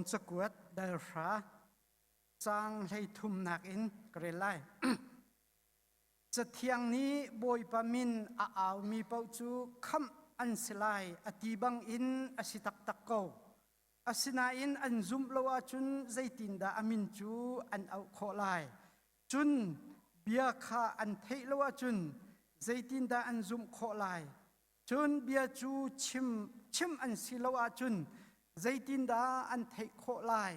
Rom cakuat dal hra caang 33nak in ka rel lai. Cathiang nih Bawipa min a aumi paoh cu khamh an si lai a ti bangin a si taktak ko. Asinain an zumh lo ahcun zeitindah a min cu an auh khawh lai? Cun bia kha an theih lo ahcun zeitindah an zumh khawh lai? Cun bia cu chim, chim an si lo ahcun zeitindah an theih khawh lai?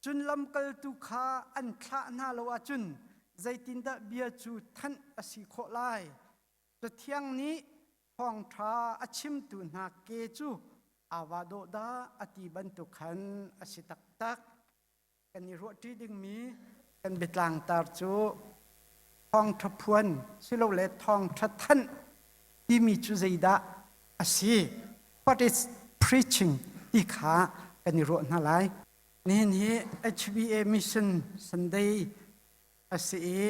Cun lamkaltu kha an thlah hna lo ahcun zeitindah bia cu thanh a si khawh lai? Cathiang nih thawngṭha a chimtu hna ke cu aa va dawh dah a ti bantuk khan a si taktak. Kan i ruahṭi dingmi kan biatlangtar cu thawngṭha phuan silole thawngṭha thanh timi cu zeidah a si? What is preaching ti kha kan i ruah hna lai. Nihin hi HBA Mission Sunday a si i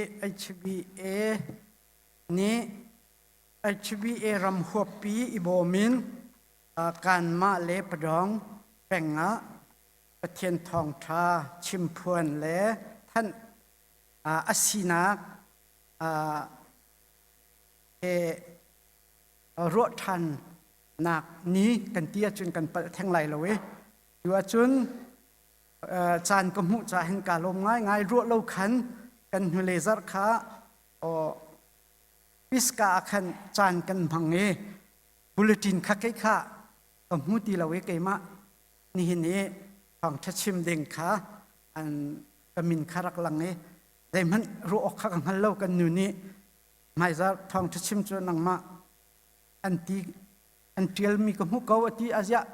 HBA nih HBA ram huappi i bawm in kanmah le Padawng peng ah Pathian thawngṭha chimphuan le thanh a sinak he ruah ṭhannak ni kan ti ahcun kan palh theng lai lo i cu ahcun caan ka hmuh ca hin kaa lawm ngaingai. Ruah lo khan kan hnulei zarh kha Pisgah ah khan caan kan hmang i bulletin kha kei kha ka hmu ti lo i keimah nihin i thawngṭha chim ding kha an ka min kha rak lang i zeihmanh ruah awk kha ka hngal lo. Kan nu nih hmaizarh thawngṭha chim cu nangmah an ti, an ṭialmi ka hmuh ko a ti. Aziah,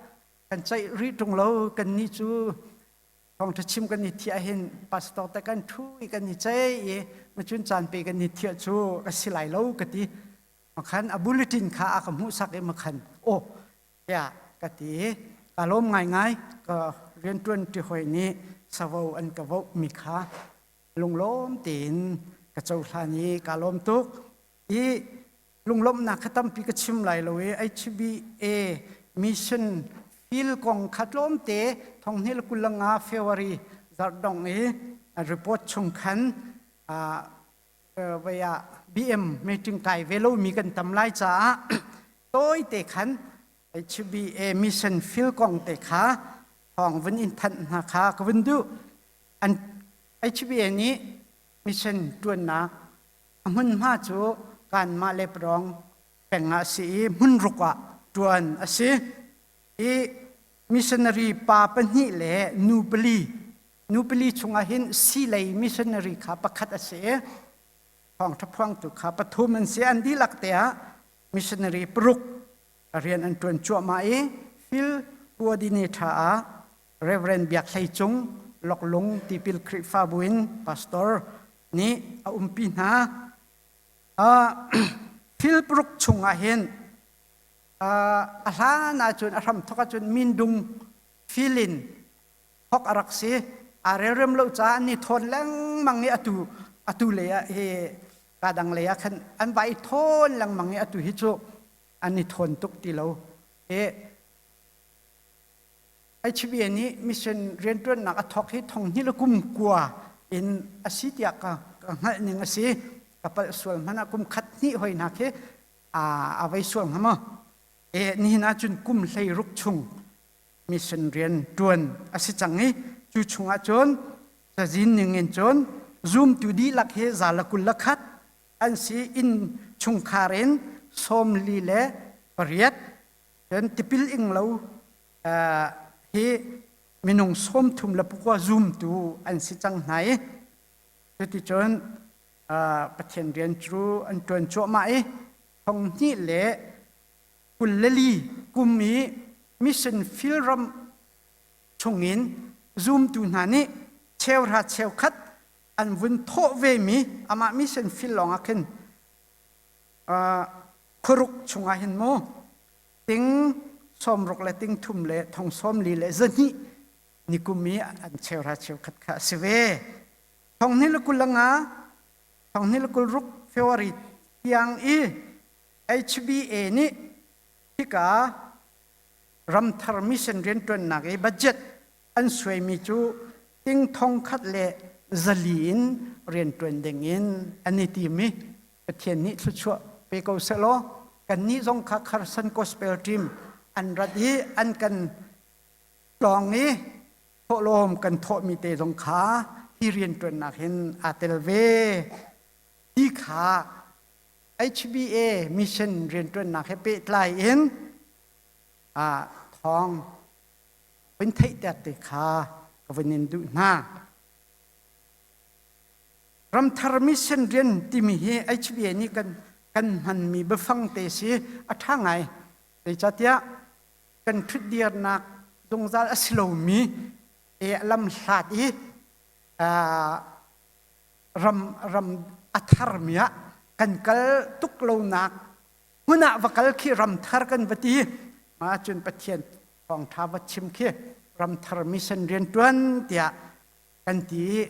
kan ceih rih ṭung lo, kan nih cu thawngṭha chim kan i thiah hin pastor te kan ṭhu i kan i ceih i macun caan pe kan i thiah cu ka si lai lo ka ti. Makhan a bulletin kha a ka hmuhsak i makhan aw tiah ka ti i ka lawm ngaingai. Ka rianṭuan ṭi hoi nih savo an ka voh mi kha lunglawm tein ka cohlan i ka lawm tuk i lunglawmhnak kha tampi ka chim lai lo i HBA mission field kong kha tlawmte thonghnih le 25 February zarh dongh i report chung khan vei ah BM meeting kai ve lomi kan tam lai caah tawite khan HBA mission field kong te kha thawng vun in thanh hna kha ka vun duh. An HBA nih mission ṭuannak a hmunhma cu kanmah le Pradawng peng ah a si i hmunruk ah ṭuan a si i missionary pa pahnih le nu pali, nu pali chungah hin silei missionary kha pakhat a si i thawngṭha phuangtu kha pathum an si. An dihlak te ah missionary paruk rian an ṭuan cuahmah i field coordinator ah Reverend Biak Hlei Cung, Loklung Tipil Khrihfabu in pastor nih a umpi hna. Thil paruk chungah hin a hlan ahcun, a hramthok ahcun mindung filin thok a rak si. Aa relrem lo caah an i thawn lengmang i atu atu lei ah hi kadang lei ah khan an va i thawn lengmang i atu hi cu an i thawn tuk ti lo. E HBA nih mission rianṭuannak a thawk hi thong hnih le kum kua in a si tiah ka hngalh ning a si. Ka palh sual hmanh ah kum khat hnih hoi hna khi a vei sual hnga maw? E nihin ahcun kum 16 chung mission rian ṭuan a si cang i cu chung ahcun cazin ning in cun zumtu dihlak hi 121 an si, inn chungkhar in 48, cun tipil ing lo hi minung 34 zumtu an si cang hna i cuticun Pathian rian cu an ṭuan cuahmah i 2024 kum i mission field ram chungin zumtu hna nih cheuhra cheukhat an vun thawh vemi amah mission field lawng ah khin khuaruk chungah hin mu ting 60 le ting thum le thong 40 le 200 nikum i an cheuhra cheukhat kha a si ve. 2025, 2026 February tiang i HBA nih hika ramthar mission rianṭuannak i budget An suaimi cu ting thong khat le zali in rianṭuan dingin an i tim i Pathian nih thluachuah pe ko sehlaw kannih zong kha Kharsan Gospel Team an rat i an kan tlawng i thawhlawm kan thawhmi te zong kha hi rianṭuannak hin aa tel ve ti kha HBA mission rianṭuannak he pehtlai in thawng vun theihter te kha ka vun in duh hna. Ramthar mission rian timi hi HBA nih kan kan hmanmi biafang te si a ṭha ngai. Zeicahtiah kan ṭhutdirnak zungzal a si lomi e lam hlat i ram ram a tharmi ah kan kal tuk lonak hmun ah va kal khi ramthar kan va ti. Mah cun Pathian thawngṭha va chim khi ramthar mission rianṭuan tiah kan ti i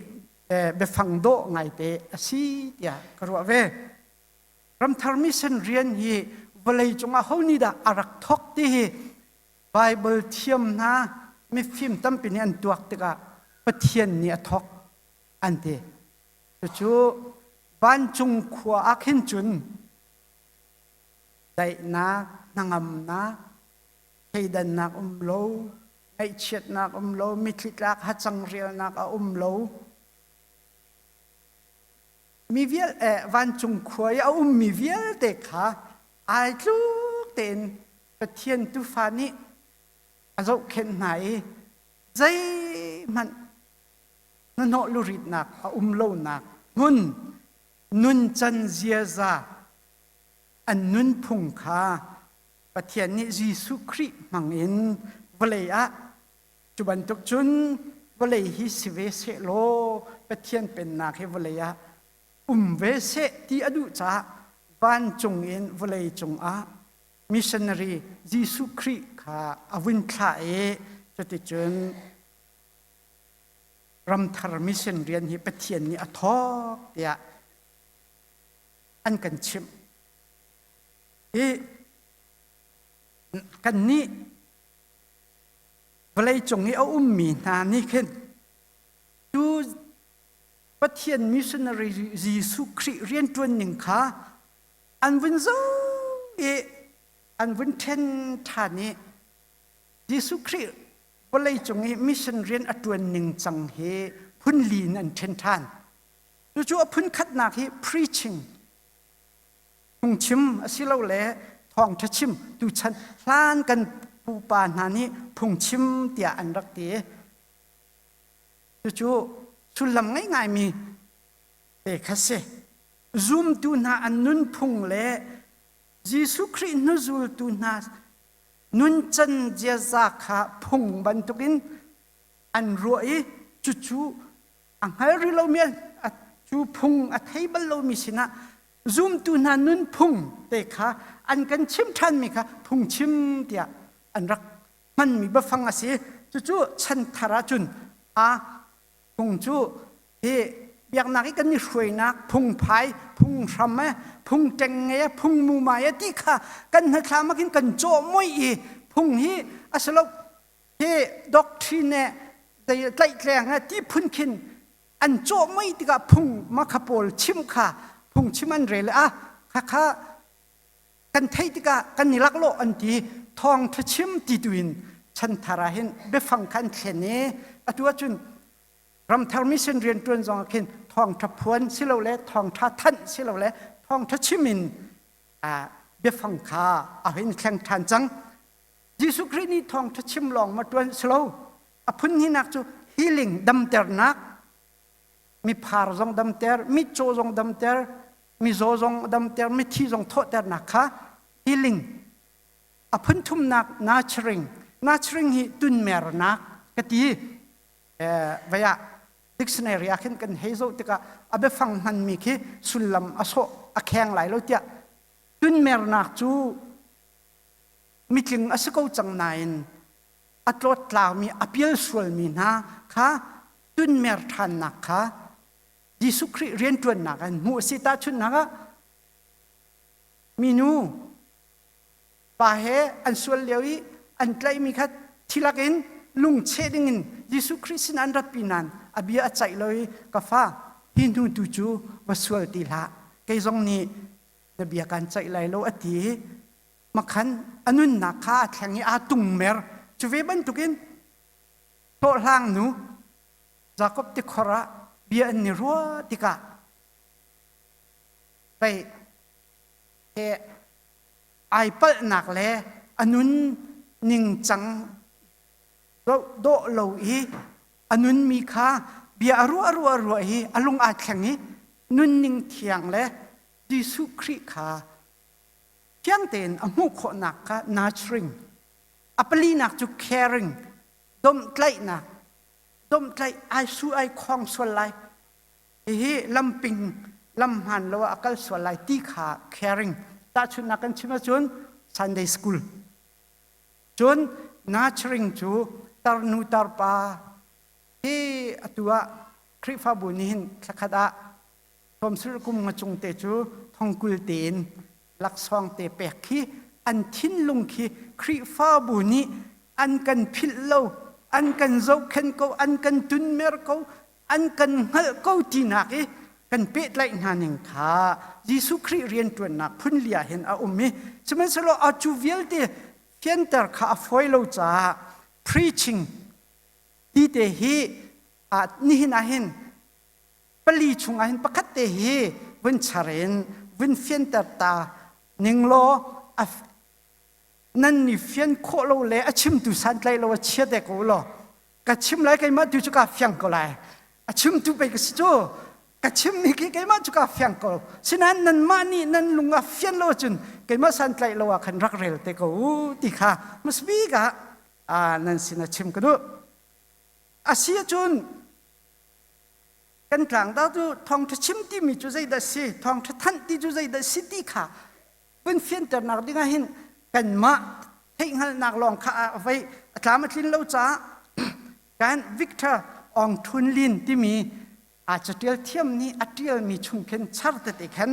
biafang dawh ngaite a si tiah ka ruah ve. Ramthar mission rian hi vawlei cungah ho nih dah a rak thawk ti hi Bible thiam hna mifim tampi nih an tuak tikah Pathian nih a thawk an ti. Cucu vancung khua ah khin cun daihnak, hnangamnak, thleidannak um lo, ngaihchiatnak um lo, mitthli tlak hacang rialnak a um lo. Mi vial eh, vancung khua i a ummi vialte kha ai tluk tein Pathian tufa nih a zohkhenh hna i zeihmanh hnahnawh luritnak a um lonak hmun nuncan ziaza an nunphung kha Pathian nih Jesuh Khrih hmangin vawlei ah cu bantuk cun vawlei hi si ve sehlaw Pathian pennak hi vawlei ah um ve seh ti a duh caah vancung in vawlei cungah missionary Jesuh Khrih kha a vun thlah i cuticun ramthar mission rian hi Pathian nih a thawk tiah an kan chimh. Hi kannih vawleicung i a ummi hna nih khin cu Pathian missionary Jesuh Khrih rianṭuan ning kha an vun zoh i an vun ṭhen ṭhan i Jesuh Khrih vawleicung i mission rian a ṭuan ning cang hi phunli in an ṭhen ṭhan. Cucu a phunkhatnak hi preaching phungchim asilole thawngṭha chim tuchan hlan kan pupa hna nih phungchim tiah an rak ti. Cucu sullam ngei ngaimi te kha si. Zumtu hna an nunphung le Jesuh Khrih hnuzultu hna nuncan ziaza kha phung bantukin an ruah i cucu a hngal rih lomi cu phung a thei bal lomi sinah zumtu hna nunphung te kha an kan chim ṭhanmi kha phungchim tiah an rak hmanmi biafang a si. Cucu chanthar ahcun a phung cu hi biaknak i kan i hruainak phungphai, phunghram e, phung ṭengnge e, phung mumai e ti kha kan hnathlam ah khin kan cawh muih i phung hi a si lo hi doctrine e tlaihtleng he ti phun khin an cawh mei tikah phung makha pawl chim kha phung chim an rel a kha kha kan theih tikah kan i laklawh an ti thawng tha chim ti tu in chanthar ah hin biafang kha an thlen i atu ahcun ramthar mission rian tuan zong ah khin thawng tha phuan silole thawng tha thanh silole thawng tha chim in biafang kha a hin thleng than cang. Jesuh Khrih nih thawngṭha chim lawng ma ṭuan si lo. A phun hnihnak cu healing damternak, miphar zong damter, mitcaw zong damter, mizaw zong damter, mithi zong thawhternak kha healing. A phun thumnak nurturing. Nurturing hi tunmernak ka ti. Vai ah dictionary ah khin kan hei zoh tikah a biafang hmanmi khi sullam a sawh a kheng lai lo tiah tunmernak cu mitling a si ko cang nain a tlawttlaumi a pial sualmi hna kha tunmer ṭhannak kha Jesuh Khrih rianṭuannak in hmuh a si. Tahchunhnak ah minu pa he an sual lio i an tlaihmi kha thilak in lungcheh dingin Jesuh Khrih sin an ratpi nain a bia a caih lo i ka fa hi hnu tu cu va sual ti hlah kei zong nih na bia kan caih lai lo a ti i makhan a nunnak kha a thleng i aa tungmer. Cu ve bantukin hlawhhlang nu Jakob tikhor ah bia an i ruah tikah pei he ai palhnak le a nun ningcang dawh lo i a nunmi kha bia a ruah ruah ruah i a lung aa thleng i nunning thiang le Jesuh Khrih kha thiang tein a hmuh khawhnak kha nurturing a palinak cu caring domhtlaihnak domhtlaih ai su ai khong sual lai hihi lamping lam hmaan lo ah a kal sual lai ti kha caring tahchunhnak kan chim ahcun Sunday school cun nurturing cu tarnu tarpa hi atu ah Khrihfabu nih hin thlakhat ah Thawmsirh kum nga cung te cu thongkul tein laksawng te pek khi an thinlung khi Khrihfabu nih an kan philh lo, an kan zohkhenh ko, an kan tunmer ko, an kan hngalh ko tinak i kan pehtlaih hna ning kha Jesuh Khrih rianṭuannak phun li ah hin a um i sihmanhsehlaw a cu vialte fianter kha a fawi lo caah preaching ti te hi nihin ah hin pali chungah hin pakhat te hi vun char in vun fianter ta ning law nan ni fian khawh lo le a chimtu santlaih lo a chia te ko law ka chim lai keimah tu cu ka fiang ko lai a chimtu pei ka si cu ka chimmi khi keimah cu ka fiang ko sinain nanmah nih nan lung a fian lo cun keimah santlaih lo ah khan rak rel te ko u ti kha hmasabik ah nan sin a chim ka duh a si ahcun kan tlangtar cu thawngṭha chim timi cu zeidah si thawngṭha thanh ti cu zeidah si ti kha vun fianternak dingah hin kanmah theihhngalhnak lawng kha a vei a tlam a tlin lo caah kan Victor Aung Thun Lin timi a catial thiam nih a ṭialmi chung khin char tete khan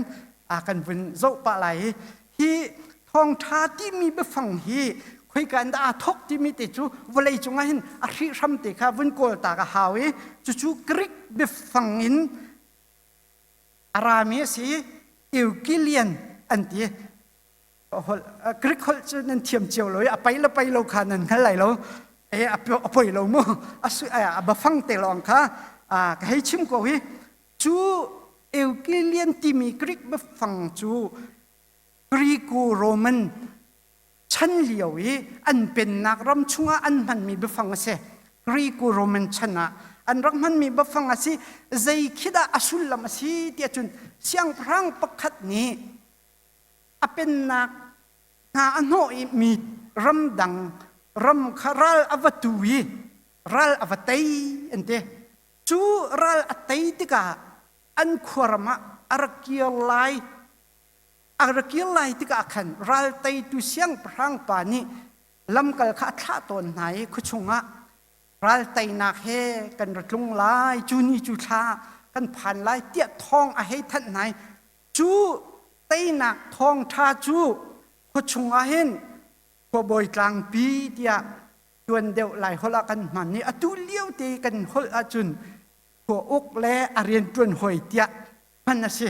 a kan vun zoh pah lai i hi thawngṭha timi biafang hi khoika in dah aa thawk timi te cu vawlei cungah hin a hrihhram te kha vun kawl ta ka hau i cucu Greek biafang in a rami a si Eukilian an ti holh Greek holh cu nan thiam cio lo i a pai le pai lo kha nan hngal lai lo e a poi lo mu a bafang te lawng kha ka hei chim ko hi cu Eukilian timi Greek biafang cu Greco-Roman chan lio i an pennak ram chungah an hmanmi biafang a si. Greco-Roman chan ah an rak hmanmi biafang a si. Zei khi dah a sullam a si tiah cun siangpahrang pakhat nih a pennak hna a hnawh i mi ramdang ram kha ral a va tu i ral a va tei an ti. Cu ral a tei tikah an khuaram ah a rak kir lai A ra kir lai tikah khan ral teitu siangpahrang pa nih lamkal kha a thlah tawn hna i khuachung ah ral teinak he kan ra tlung lai, cu ni cu thla kan phan lai tiah thawng a hei thanh hna i cu teinak thawngṭha cu khuachung ah hin khuabawi tlangpi tiah tuan deuh lai holh ah kan hman i atu lio te kan holh ahcun khua uk le a rianṭuan hawi tiah hman a si.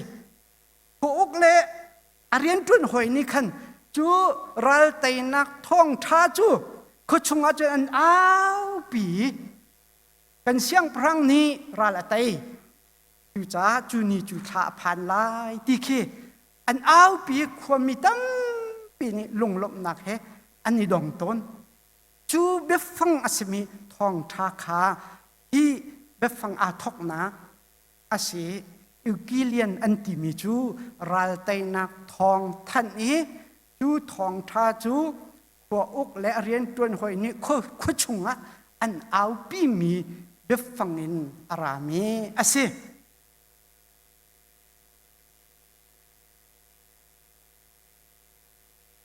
Uk le a rianṭuan hawi nih khan cu ral teinak thawngṭha cu khuachung ah cun an aupi i kan siangpahrang nih ral a tei. Cucaah cu ni cu thla a phan lai ti khi an aupi i khuami tampi nih lunglawmhnak he an i dong tawn. Cu biafang a simi thawngṭha kha hi biafang aa thawknak a si. Eukilian an timi cu ral teinak thawng thanh i cu thawngṭha cu khua uk le a rianṭuan hawi nih khua chungah an aupimi biafang in a rami a si.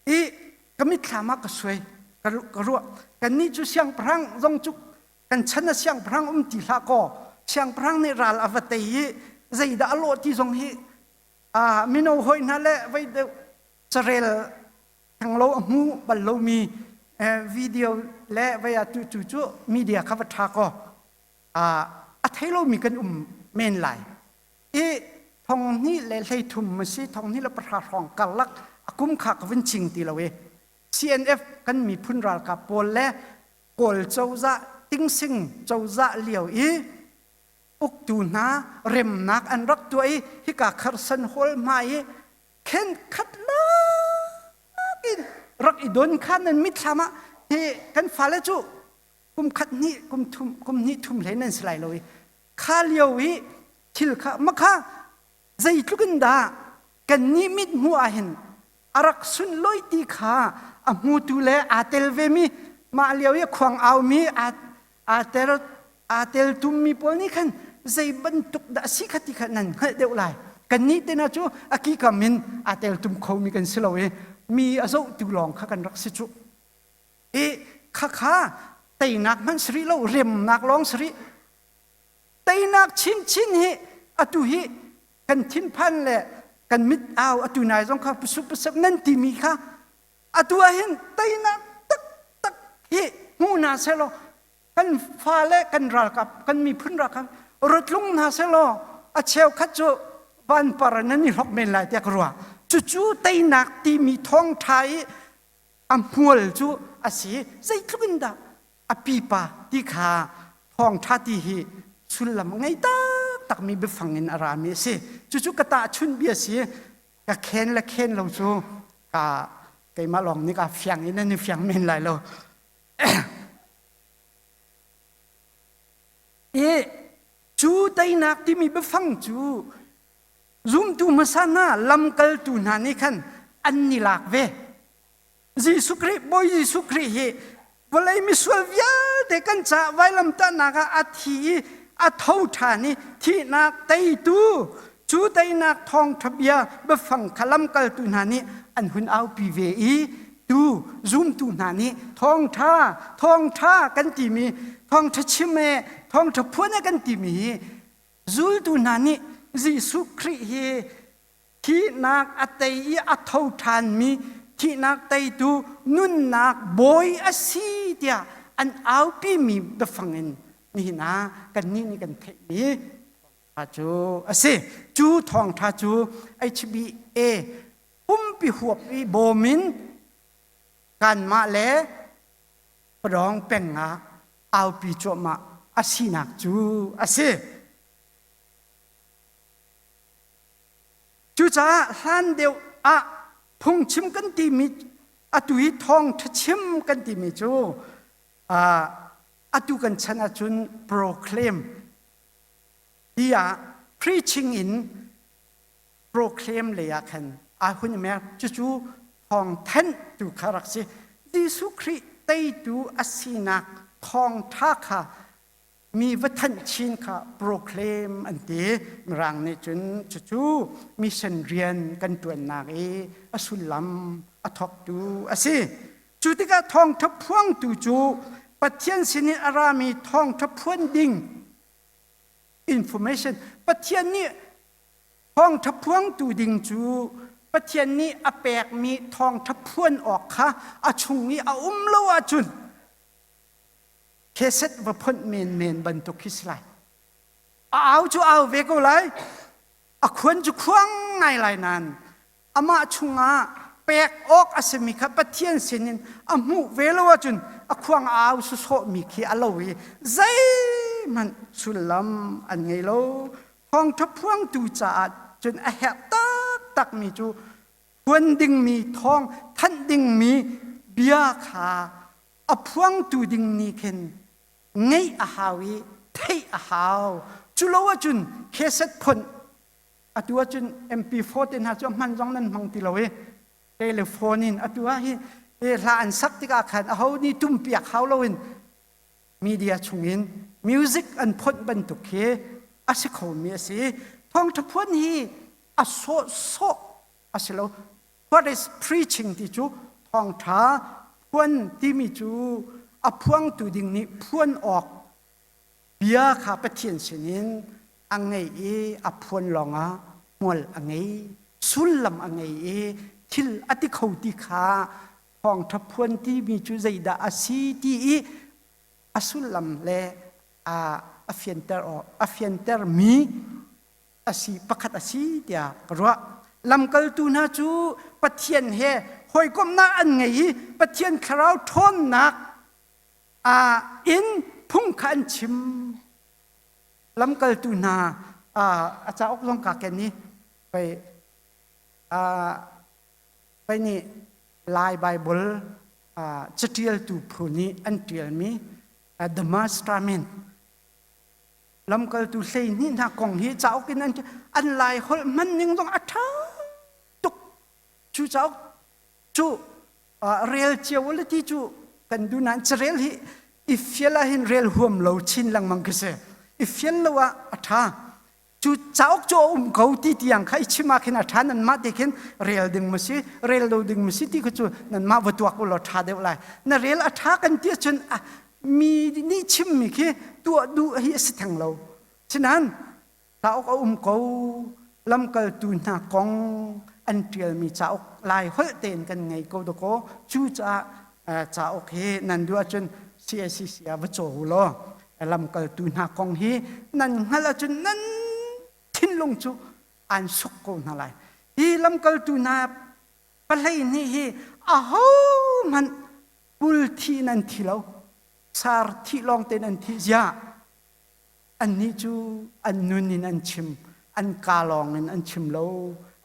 I ka mitthlam ah ka suai ka ruah kannih cu siangpahrang zong cu kan chan a siangpahrang um ti hlah kaw siangpahrang nih ral a va tei i zeidah a lawh ti zong hi mino hawi hna le vei deuh carel theng lo a hmu bal lomi Video le vei ah tu cu cu media kha va ṭha kaw a thei lomi kan um men lai. I thong hnih le 30 a si thong hnih le pahra hrawng karlak a kum kha ka vun ching ti lo i CNF kan miphun ralkap pawl le Kawl cozah tingsing cozah lio i uktu hna remnak an rak tuah i hika kharsan hall hma i khen khat in rak i don kha nan mitthlam ah hi kan fale cu kum khat hnih kum thum kum hnih thum hlei nan si lai lo i kha lio i thil kha makha zeitluk in dah kan nih mit hmuh ah hin a rak sunlawi ti kha a hmutu le aa tel vemi mah lio i khuang aumi aa tel aa tel tummi pawl nih khan zei bantuk dah a si kha ti kha nan hngalh deuh lai. Kannih te hna cu a kikam in aa tel tum khomi kan si lo i mi a zohtu lawng kha kan rak si cu. I khakha teinak hmanh si rih lo, remnak lawng si rih. Teinak chinchin hi atu hi kan thinphan le kan mit au atu nai zong kha pusup pusup nan timi kha atu ah hin teinak taktak hi hmu hna selaw kan fale kan ralkap kan miphun ralkap ratlung hna selaw a cheukhat cu vanpar nan i hlok men lai tiah ka ruah. Cucu teinak timi thawngṭha i a hmual cu a si. Zeitluk in dah a pipa ti kha thawngṭha ti hi sullam a ngei taktakmi biafang in a rami a si. Cucu ka tahchunh bia si. Ka khen le khen lo cu ka keimah lawng nih ka fiang in nan i fiang men lai lo. I cu teinak timi biafang cu zumtu hmasa hna lamkaltu hna nih khan an ni lak ve. Jesuh Khrih, Bawi Jesuh Khrih hi vawlei misual vialte kan caah vailamtahnak ah a thi i a tho ṭhan i thihnak teitu cu teinak thawngṭha bia biafang kha lamkaltu hna nih an hun aupi ve i tu zumtu hna nih thawngṭha thawngṭha kan timi thawngṭha chim e thawngṭha phuan e kan timi hi zultu hna nih Jesuh Khrih hi thihnak a tei i a tho ṭhanmi thihnak teitu nunnak bawi a si tiah an aupimi biafang in nihin ah kannih nih kan theihmi thawngṭha cu a si. Cu thawngṭha cu HBA pumpi huap i bawm in kanmah le Pradawng peng ah aupi cuahmah a sinak cu a si. Cucaah hlan deuh ah phungchim kan timi atu i thawngṭha chim kan timi cu atu kan chan ahcun proclaim tiah preaching in proclaim lei ah khan aa hun i mer. Cucu thawngthanh tu kha rak si. Jesuh Khrih teitu a sinak thawngṭha kha mi va thanh chin kha proclaim an ti. Mirang nih cun cucu mission rian kan ṭuannak i a sullam a thawktu a si. Cu tikah thawngṭha phuangtu cu Pathian sinin a rami thawngṭha phuan ding information Pathian nih thawngṭha phuangtu ding cu Pathian nih a pekmi thawngṭha phuan awk kha a chung i a um lo ahcun Kheset va phonh menmen bantuk khi si lai. A au cu au ve ko lai. A khuan cu khuang ngai lai nain amah chungah pek awk a simi kha Pathian sinin a hmuh ve lo ahcun a khuang a au sawsawhmi khi a lo i zeihmanh sullam an ngei lo. Thawngṭha phuangtu caah cun a herh taktakmi cu phuan dingmi thawng thanh dingmi bia kha a phuangtu ding nih khin ngeih a hau i theih a hau. Cu lo ahcun kheset phonh atu ahcun MP4 te hna cu a hman zong nan hmang ti lo i telephone in atu ah hi hla an sak tikah khan aho nih tumpiak hau loin media chungin music an phonh bantuk khi a si khomi a si. Thawngṭha phuan hi a sawhsawh a si lo. What is preaching ti cu thawngṭha phuan timi cu a phuangtu ding nih phuan awk bia kha Pathian sinin a ngei i a phuan lawngah hmual a ngei, sullam a ngei i thil a ti kho ti kha. Thawngṭha phuan timi cu zeidah a si ti i a sullam le a fianter a fiantermi a si pakhat a si tiah ka ruah. Lamkaltu hna cu Pathian he hawikomhnak an ngei i Pathian thlarau ṭhawnnak in phung kha an chim. Lamkaltu hna a cauk zong kaa ken i pei pei nih Lai Baibal caṭialtu phu nih an ṭialmi The Masterman lamkaltu 12 hna kong hi cauk in an an Lai holh hman ning zong a ṭha tuk. Cu cauk cu rel cio le ti cu kan duh nain carel hi i fial ah hin rel huam lo chin lengmang khi si. I fial lo ah a ṭha. Cu cauk cu a um ko ti tiang kha i chim ah khin a ṭha nanmah te khin rel ding ma si rel lo ding ma si ti kha cu nanmah va tuak u law ṭha deuh lai. Na rel a ṭha kan ti ahcun mi nih chimmi khi tuah duh hi a si theng lo. Sinain cauk a um ko lamkaltu hna kong an ṭialmi cauk lai holh tein kan ngei ko dakaw cucaah cauk hi nan duh ahcun CACC ah va caw u law lamkaltu hna kong hi nan hngalh ahcun nan thinlung cu an suk ko hna lai. Hi lamkaltu hna pahlei nih hi ahohmanh pul thi in an thi lo, sar thi lawng tein an thi ziah. Annih cu an nun in an chim, an kaa lawng in an chim lo,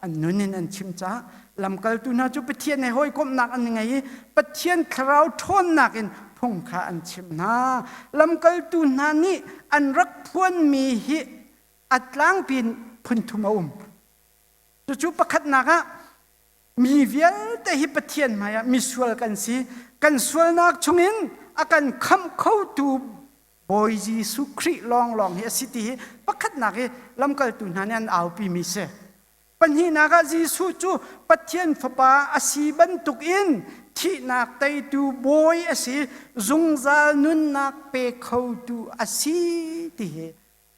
an nun in an chim caah lamkaltu hna cu Pathian he hawikomhnak an ngei i Pathian thlarau ṭhawnnak in phung kha an chimh hna. Lamkaltu hna nih an rak phuanmi hi a tlangpi in phun thum a um. Cucu pakhatnak ah mi vialte hi Pathian hmaiah misual kan si. Kan sualnak chungin a kan khamh khotu Bawi Jesuh Khrih lawnglawng hi a si ti hi pakhatnak hi lamkaltu hna nih an aupi mi si. Pahnihnak ah Jesuh cu Pathian Fapa a si bantuk in thihnak teitu bawi a si, zungzal nunnak pe khotu a si ti hi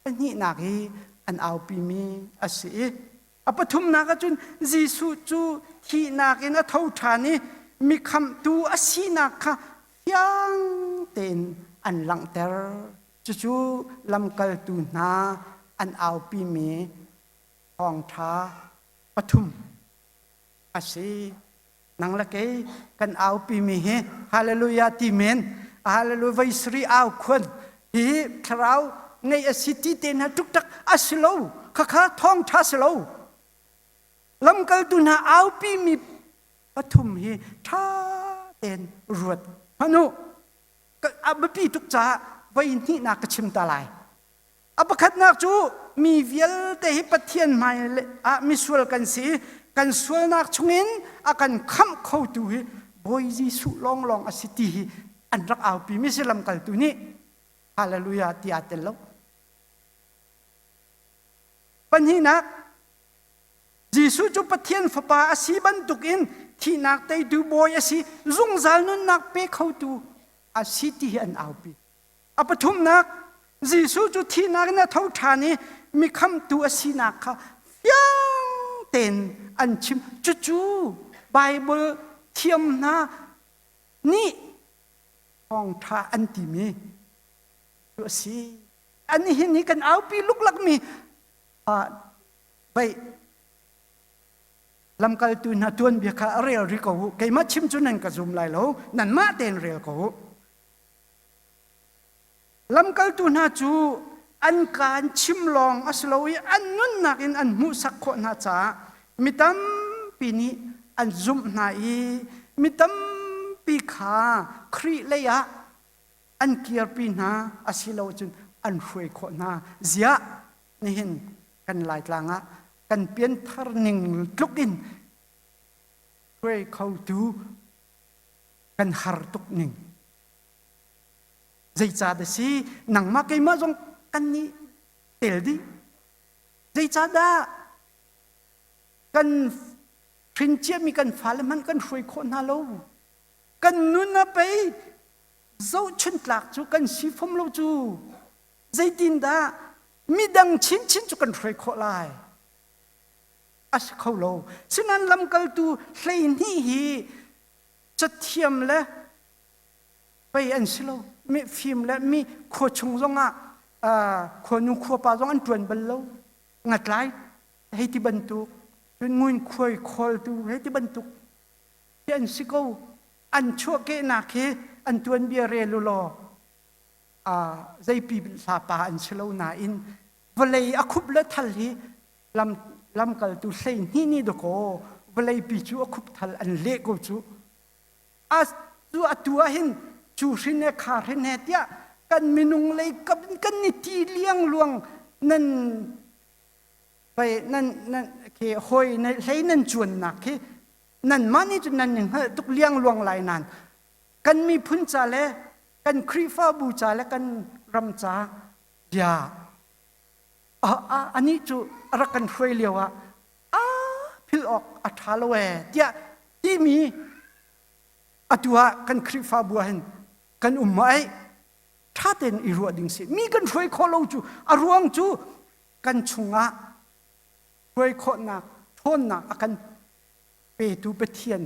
pahnihnak hi an aupi mi a si i a pathumnak ahcun Jesuh cu thihnak in a tho ṭhan i mi khamhtu a sinak kha fiang tein an langhter. Cucu lamkaltu hna an aupimi thawngṭha pathum a si. Nang le kei kan aupimi hi hallelujah ti men hallelujah voi sari au khuan hi thlarau ngeih a si ti te hna ṭukṭak a si lo khakha thawngṭha si lo lamkaltu hna aupimi pathum hi ṭha tein ruat hmanh u a biapi tuk caah voi hnihnak ka chim ta lai A pakhatnak cu mi vialte hi Pathian hmai ah misual kan si i kan sualnak chungin a kan khamh khotu hi Bawi Jesuh lawnglawng a si ti hi an rak aupi mi si lamkaltu nih Hallelujah ti aa tel lo. Pahnihnak Jesuh cu Pathian fapa a si bantukin thihnak teitu bawi a si zungzal nunnak pe khotu a si ti hi an aupi. A pathumnak, Jesuh cu thihnak in a tho ṭhan i mi khamhtu a sinak kha fiang tein an chim. Cucu Baibal thiam hna nih thawngṭha an timi cu a si. An hin hi kan aupi luklakmi bei lamkaltu hna tuanbia kha rel rih ko u. Keimah chim cu nan ka zum lai lo, nanmah tein rel ko u. Lamkaltu hna cu an kaa an chim lawng a si lo i an nunnak in an hmuhsak khawh hna caah mi tampi nih an zumh hna i mi tampi kha Khrih lei ah an kirpi hna asilocun an hruai khawh hna. Ziah nihin kan Laitlang ah kan pianthar ning tluk in hruai khotu kan har tuk ning. Zeicahdah si nangmah keimah zong kan nih tel dih. Zeicahdah kan hrin ciami kan fale hmanh kan hruai khawh hna lo. Kan nun a pei zohchun tlak cu kan si fom lo cu. Zeitindah midang chinchin cu kan hruai khawh lai? A si kho lo. Sinain lamkaltu 12 hi Cathiam le pei an si lo. Mi fim le mi khua chung zongah khuanu khuapa zong an ṭuan bal lo. Ngatlai hei ti bantuk, cun ngunkhuai khawltu hei ti bantuk hi an si ko. An chuahkehnak hi an tuanbia rel u law zeipi hlapa an si lo nain vawlei a khup le thal hi lam lamkaltu 12 nih dakaw vawleipi cu a khup thal an leh ko cu. A cu atu ah hin cu hrin he kha hrin he tiah kan minung lei kan ni ti liang luang nan pei nan nan khi hoi hlei nan cuannak khi nanmah nih cun nan i hngalh tuk liangluang lai nain kan miphun ca le kan Khrihfabu ca le kan ram ca bia anih cu a rak kan hruai lio ah a philh awk a ṭha lo ee tiah timi atu ah kan Khrihfabu ah hin kan um ma ei ṭha tein i ruah ding si mi kan hruai khawh lo cu a ruang cu kan chungah hruai khawhnak ṭhawnnak a kan petu Pathian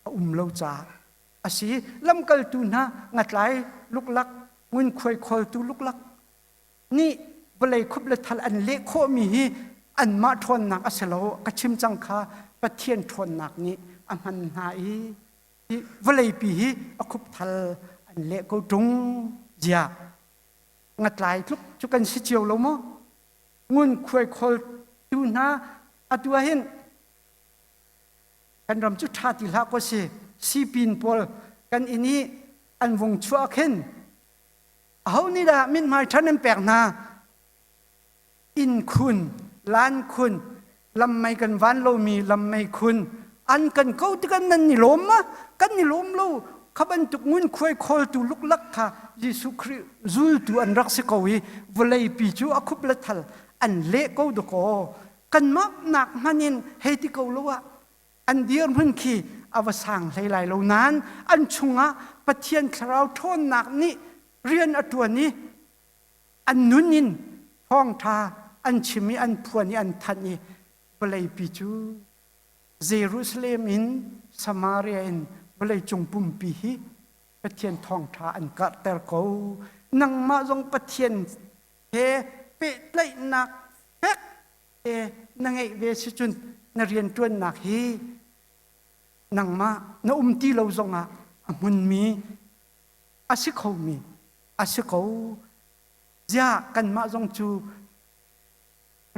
a um lo caah a si. Lamkaltu hna ngatlai luklak, ngunkhuai khawltu luklak nih vawlei khup le thal an leh khawhmi hi anmah ṭhawnnak a si lo. Ka chim cang kha Pathian ṭhawnnak nih a hman hna i hi vawleipi hi a khup thal an leh ko ṭung. Ziah ngatlai tluk cu kan si cio lo maw? Ngunkhuai khawltu hna atu ah hin kan ram cu ṭha ti hlah kaw si sipin pawl kan inn i an vung chuah khin aho nih dah mithmai ṭhan an pek hna inn khun lan khun lammei kan van lomi lammei khun an kan ko tikah nan i lawm ma kan i lawm lo kha bantuk ngunkhuai khawltu luklak kha Jesuh Khrih zultu an rak si ko i vawleipi cu a khup le thal an leh ko dakaw kanmah nak hmanh in hei ti ko lo ah an dirhmun khi a va sang hlei lai lo nain an chungah Pathian thlarau ṭhawnnak nih rian a ṭuan i an nun in thawngṭha an chim i an phuan i an thanh i vawleipi cu Jerusalem in Samaria in vawleicung pumpi hi Pathian thawngṭha an karhter ko. Nangmah zong Pathian he pehtlaihnak fek te na ngeih ve si cun na rianṭuannak hi nangmah na um ti lo zongah a hmunmi a si khomi a si ko. Ziah kanmah zong cu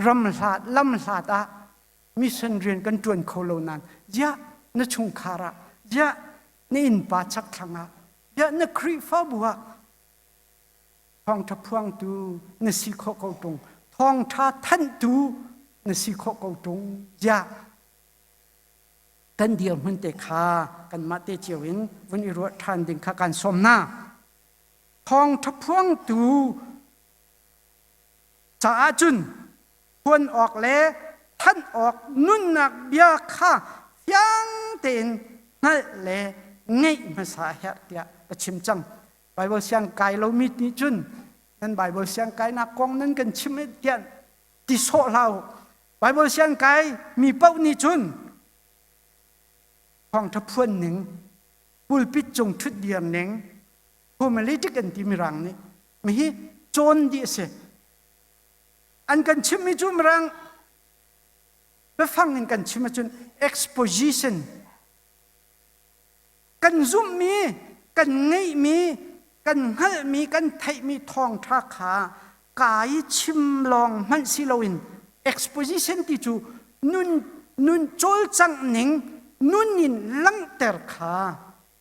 ram hlat lam hlat ah mission rian kan ṭuan kho lo nain ziah na chungkhar ah ziah na innpa chakthlang ah ziah na Khrihfabu ah thawngṭha phuangtu na si khawh ko ṭung thawngṭha thanhtu na si khawh ko ṭung ziah kan dirhmun te kha kanmah te cio in vun i ruah ṭhan ding kha kan sawm hna thawngṭha phuangtu caah cun phuan awk le thanh awk nunnak bia kha fiang tein hngalh le ngeih hmasa a herh tiah ka chim cang. Bible siang kai lomi nih cun nan Bible siang kainak kong nan kan chim tiah ti sawh hlah u. Bible siang kai mi paoh nih cun thawngṭha phuan ning, pulpit cung ṭhutdir ning, homiletic an ti mirang nih mihi cawn dih a si. An kan chimmi cu mirang biafang in kan chim ahcun exposition kan zumhmi kan ngeihmi kan hngalhmi kan theihmi thawngṭha kha kai chim lawng hmanh si loin exposition ti cu nun nun cawlcangh ning nun in langhter kha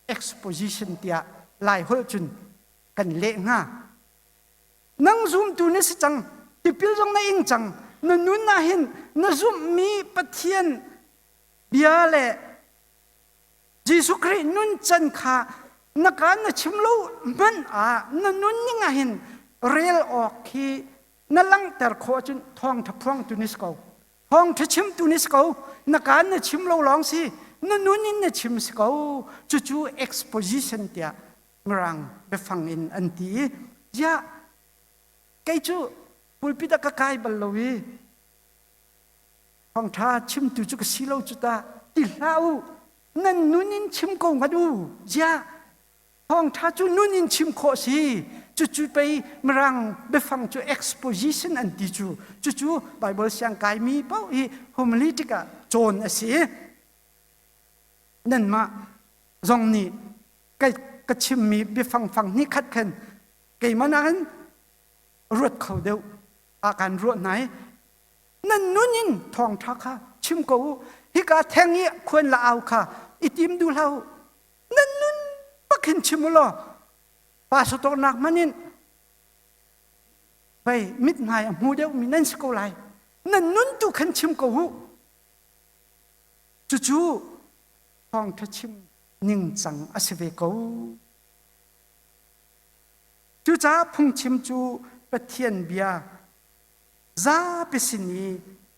exposition tiah lai holh cun kan leh hnga. Nang zumtu na si cang, tipil zong na ing cang. Na nun ah hin na zumhmi Pathian bia le Jesuh Khrih nuncan kha na kaan na chim lo hmanh ah na nunning ah hin rel awk khi na langhter khawh ahcun thawngṭha phuangtu ni si ko. Thawngṭha chimtu ni si ko. Na kaan na chim lo lawng si, na nun in na chim si ko. Cucu exposition tiah Mirang biafang in an ti i ziah kei cu pulpit ah ka kai bal lo i thawngṭha chimtu cu ka si lo cu ta ti hlah u. Nan nun in chim ko ngat u. Ziah thawngṭha cu nun in chim khawh si. Cucu pei Mirang biafang cu exposition an ti cu. Cucu Bible siang kaimi paoh hi homiletic ah cawn a si. Nanmah zong nih ka chimmi biafang fang hnih khat khan keimah nakin ruat kho deuh ah kan ruah hna i nan nun in thawngṭha kha chim ko u. Hika theng i khuan la au kha i tim duh hlah u. Nan nun bak hin chim u law pastor nak hmanh in vei mithmai a hmu deuhmi nan si ko lai. Nan nun tu khan chim ko u. Cucu thawngṭha chim ningcang a si ve ko. Cucaah phungchim cu Pathian bia zapi sin i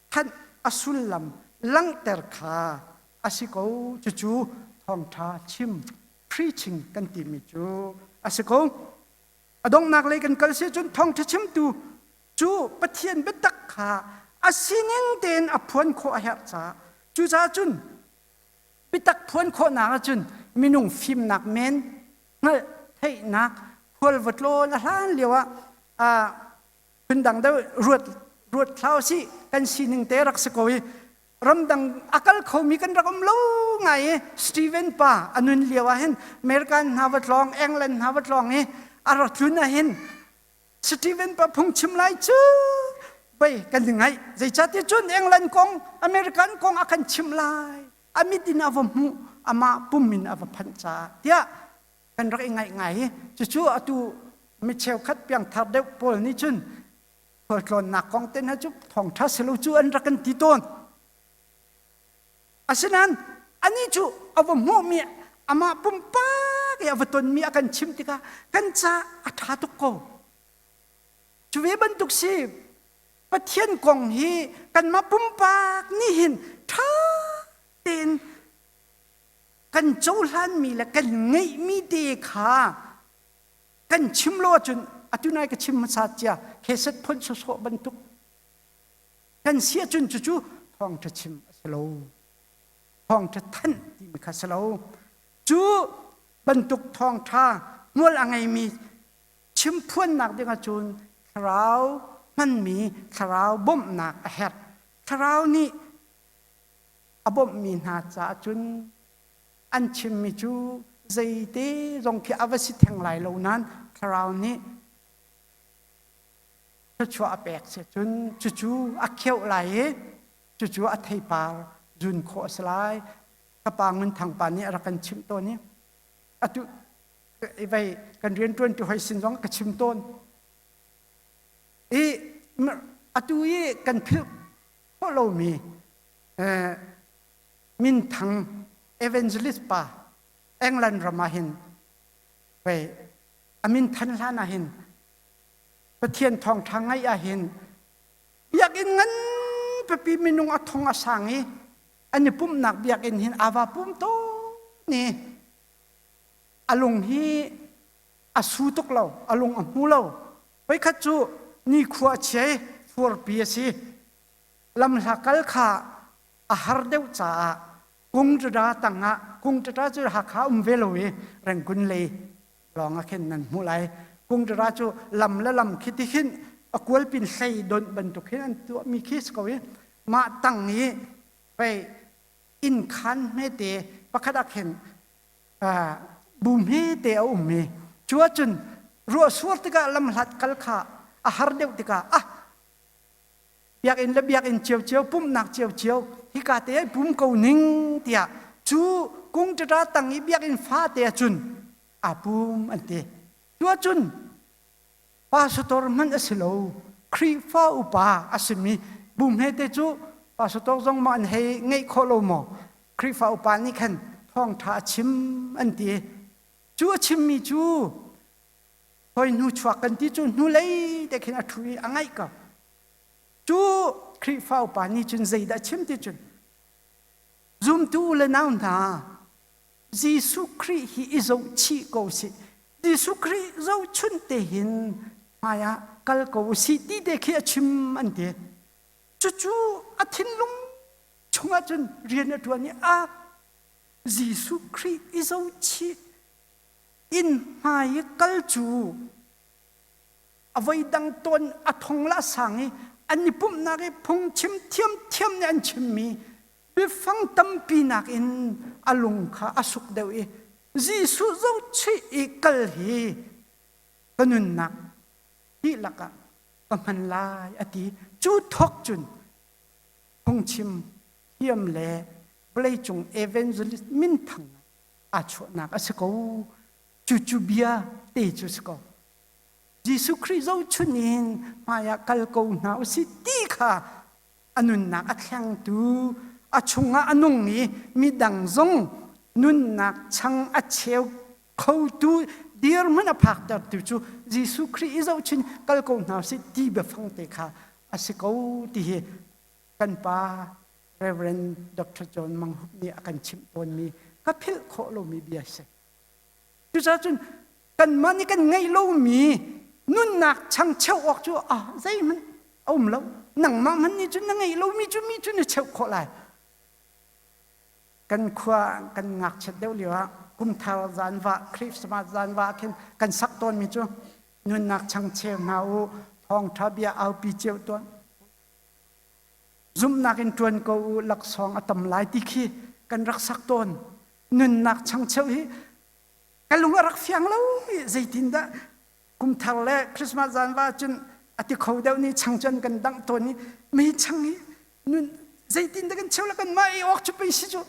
thanh a sullam langhter kha a si ko. Cucu thawngṭha chim preaching kan timi cu a si ko. A donghnak lei kan kal si cun thawngṭha chimtu cu Pathian biatak kha a sining tein a phuan khawh a herh caah cucaah cun biatak phuan khawhnak ahcun minung fimnak men hngalh theihnak khual va tlawn a hlan lio ah phundang deuh ruat ruat thlau si kan sining te rak si ko i ramdang a kal khomi kan rak um lo ngai i Stephen pa a nun lio ah hin American hna va tlawng England hna va tlawng i a rak tlun ah hin Stephen pa phungchim lai cu pei kan i ngaih zeicahtiah cun England kong American kong a kan chimh lai a mit in a va hmuh amah pum in a va phanh caah tiah kan rak i ngaih ngai i cucu atu mi cheukhat piangthar deuh pawl nih cun khualtlawnnak kong te hna cu thawngṭha si lo cu an rak kan ti tawn. Asinain anih cu a va hmuhmi amah pumpak i a va tonmi a kan chimh tikah kan ca a ṭha tuk ko. Cu ve bantuk si Pathian kong hi kanmah pumpak nih hin ṭha tein kan cohlanmi le kan ngeihmi te kha kan chim lo ahcun atu nai ka chim hmasa cia kheset phon sawsawh bantuk kan si ahcun cucu thawngṭha chim a si lo thawngṭha thanh timi kha si lo cu bantuk thawngṭha hmual a ngeimi chimphuannak ding ahcun thlarau hmanmi thlarau bawmhnak a herh thlarau nih a bawmhmi hna caah cun an chimmi cu zeite zong khi a va si theng lai lo nain thlarau nih thluachuah a pek si cun cucu a kheuh lai i cucu a theipar zun khawh a si lai. Ka pa Ngun Thang pa nih a rak kan chimh tawn i atu vei kan rianṭuan ti hoi sin zong ka chim tawn. I atu i kan philh khawh lomi minthang evangelist pa England ram ah hin vei a min than hlan ah hin Pathian thawngṭha ngaih ah hin biakinn ngan pipi minung a thong a sang i an i pumhnak biakinn hin ava pum tawn i a lung hi a su tuk lo a lung a hmu lo voikhat cu nikhua a chia i furpi a si lamhla kal kha a har deuh caah kungṭaṭa tangah kungṭaṭa cu Hakha um ve lo i Rengkun lei lawng ah khin nan hmuh lai kungṭaṭa cu lam le lam khi ti khin a kualpin hlei donh bantuk hin an tuahmi khi si ko i mah tang i pei inn khan hmete pakhat ah khin bu hmete a um i cu ahcun ruah sur tikah lamhlat kal kha a har deuh tikah ah biakinn le biakinn ciocio pumhnak ciocio hika te ai pum ko ning tiah cu kung ṭaṭa tang i biakinn fate ahcun aa pum an ti. Cu ahcun pastor hmanh a si lo Khrihfa upa a simi bu hmete cu pastor zong maw an hei ngeih khawh lo maw Khrihfa upa nih khan thawngṭha a chim an ti. Cu a chimmi cu hoi hnu chuak kan ti cu hnulei te khin a ṭhu i a ngaih ko. Cu Khrihfa upa nih cun zeidah chim ti cun zumtu u le nau hna Jesuh Khrih hi i zohchih ko sih. Jesuh Khrih zohchunh te hin hmai ah kal ko u sih ti te khi a chim an ti. Cucu a thinlung chungah cun rian a ṭuan i a. Jesuh Khrih i zohchih inn hmai i kal cu a voidang tawn a thong la sang i an i pumhnak i phungchim thiamthiam nih an chimmi biafang tampi nakin a lung kha a suk deuh i Jesuh zohchih i kal hi ka nunnak dihlak ah ka hman lai a ti. Cu thawk cun phungchim thiam le vawleicung evangelist minthang aa chuahnak a si ko. Cucu bia te cu si ko. Jesuh Khrih zohchun in hmaiah kal ko hna usih ti kha a nunnak a thlengtu a chungah a nung i midang zong nunnak chang a cheu khotu dirhmun a phaktertu cu Jesuh Khrih i zohchun kal ko hna usih ti biafang te kha a si ko ti hi kan pa Reverend Dr. John Mang Hup nih a kan chimh tawnmi ka philh khawh lomi bia a si. Cucaah cun kanmah nih kan ngeih lomi nunnak changcheu awk cu ah zeihmanh a um lo. Nangmah hmanh nih cun na ngeih lomi cu mi cu na cheuh khawh lai. Kan khua kan ngakchiat deuh lio ah kumthar zanvah Christmas zanvah ah khin kan sak tawnmi cu nunnak changcheu hna u thawngṭha bia aupi cio tuah Zumhnak in ṭuan ko u, laksawng a tam lai ti khi kan rak sak tawn. Nunnak changcheu hi ka lung a rak fiang lo i zeitindah kumthar le Christmas zan va cun a ti kho deuh nih chang cun kan dangh tawn i mei chang hi nun zeitindah kan cheu le kan mah i awk cu pei si cu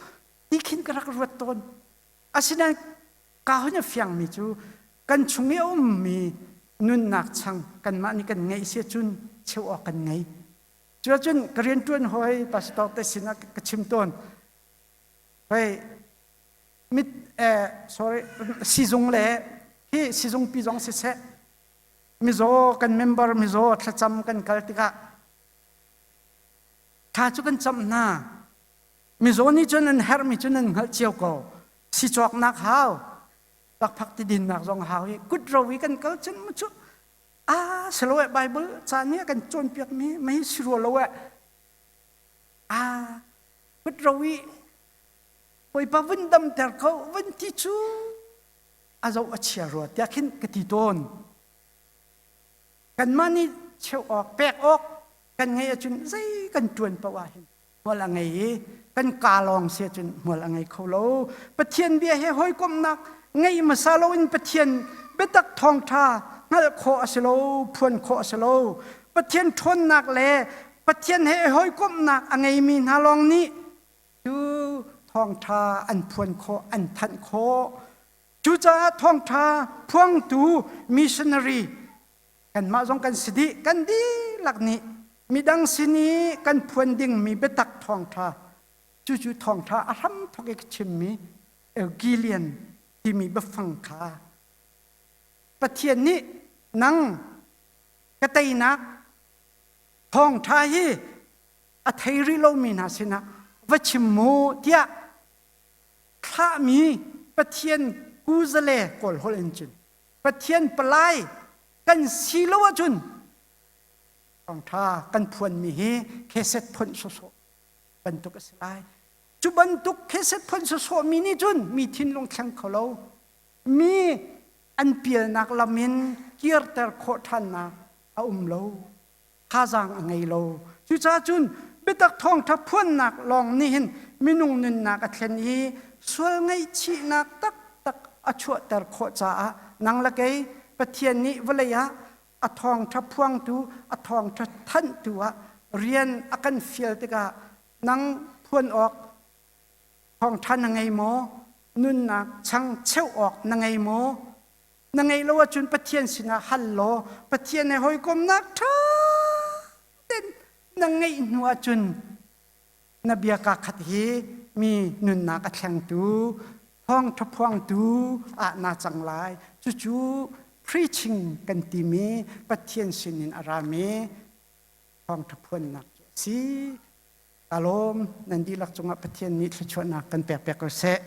ti khin ka rak ruat tawn. Asinain ka hun a fiangmi cu kan chung i a ummi nunnak chang kanmah nih kan ngeih si cun cheu awk kan ngei. Cuacun ka rianṭuan hawi pastor te sinah ka chim tawn. Hoi mit eh, sorry sizung le hi sizungpi zong siseh mizaw kan member mizaw thlacam kan kal tikah thla cu kan camh hna. Mizaw nih cun an herhmi cu nan hngalh cio ko. Si cawknak hau, lakphak ti dinnak zong hau i kut ro i kan kal cun mu cu ah silo eh Bible ca nih a kan cawnpiakmi mei si rua lo eh ah kut ro i Bawipa vun damter ko vun ti cu a zoh a chia rua tiah khin ka ti tawn. Kanmah nih cheuh awk pek awk kan ngeih ahcun zei kan ṭuan paoh ah hin hmual a ngei i kan kaa lawng si ahcun hmual a ngei kho lo. Pathian bia he hawikomhnak ngei hmasa loin Pathian biatak thawngṭha hngalh khawh a si lo, phuan khawh a si lo. Pathian ṭhawnnak le Pathian he hawikomhnak a ngeimi hna lawng nih cu thawngṭha an phuan khawh, an thanh khawh. Cucaah thawngṭha phuangtu missionary kanmah zong kan si dih kan dihlak nih midang sin i kan phuan dingmi biatak thawngṭha cucu thawngṭha a hramthawk i ka chimmi Evangelion timi biafang kha Pathian nih nang ka teinak thawngṭha hi a thei rih lomi hna sinah va chim mu tiah thlahmi Pathian kuzale kawl holh in cun Pathian palai kan si lo ahcun thawngṭha kan phuanmi hi kheset phonh sawsawh bantuk a si lai. Cu bantuk kheset phonh sawsawhmi nih cun mi thinlung thleng kho lo, mi an pialnak lam in kirter khawh ṭhannak a um lo, thazaang a ngei lo. Cucaah cun biatak thawngṭha phuannak lawng nih hin minung nunnak a thlen i sual ngaihchihnak taktak a chuahter khawh caah nang le kei Pathian nih vawlei ah a thawngṭha phuangtu, a thawngṭha thanhtu ah rian a kan fial tikah nang phuan awk thawngṭha na ngei maw? Nunnak chang cheuh awk na ngei maw? Na ngeih lo ahcun Pathian sinah hal law Pathian he hawikomnak ṭha tein na ngeih hnu ahcun na bia kaa khat hi mi nunnak a thlengtu thawngṭha phuangtu ah naa cang lai. Cucu preaching kan timi Pathian sinin a rami thawngṭha phuannak cu a si. Ka lawm nan dihlak cungah Pathian nih thluachuahnak kan pek piak ko seh.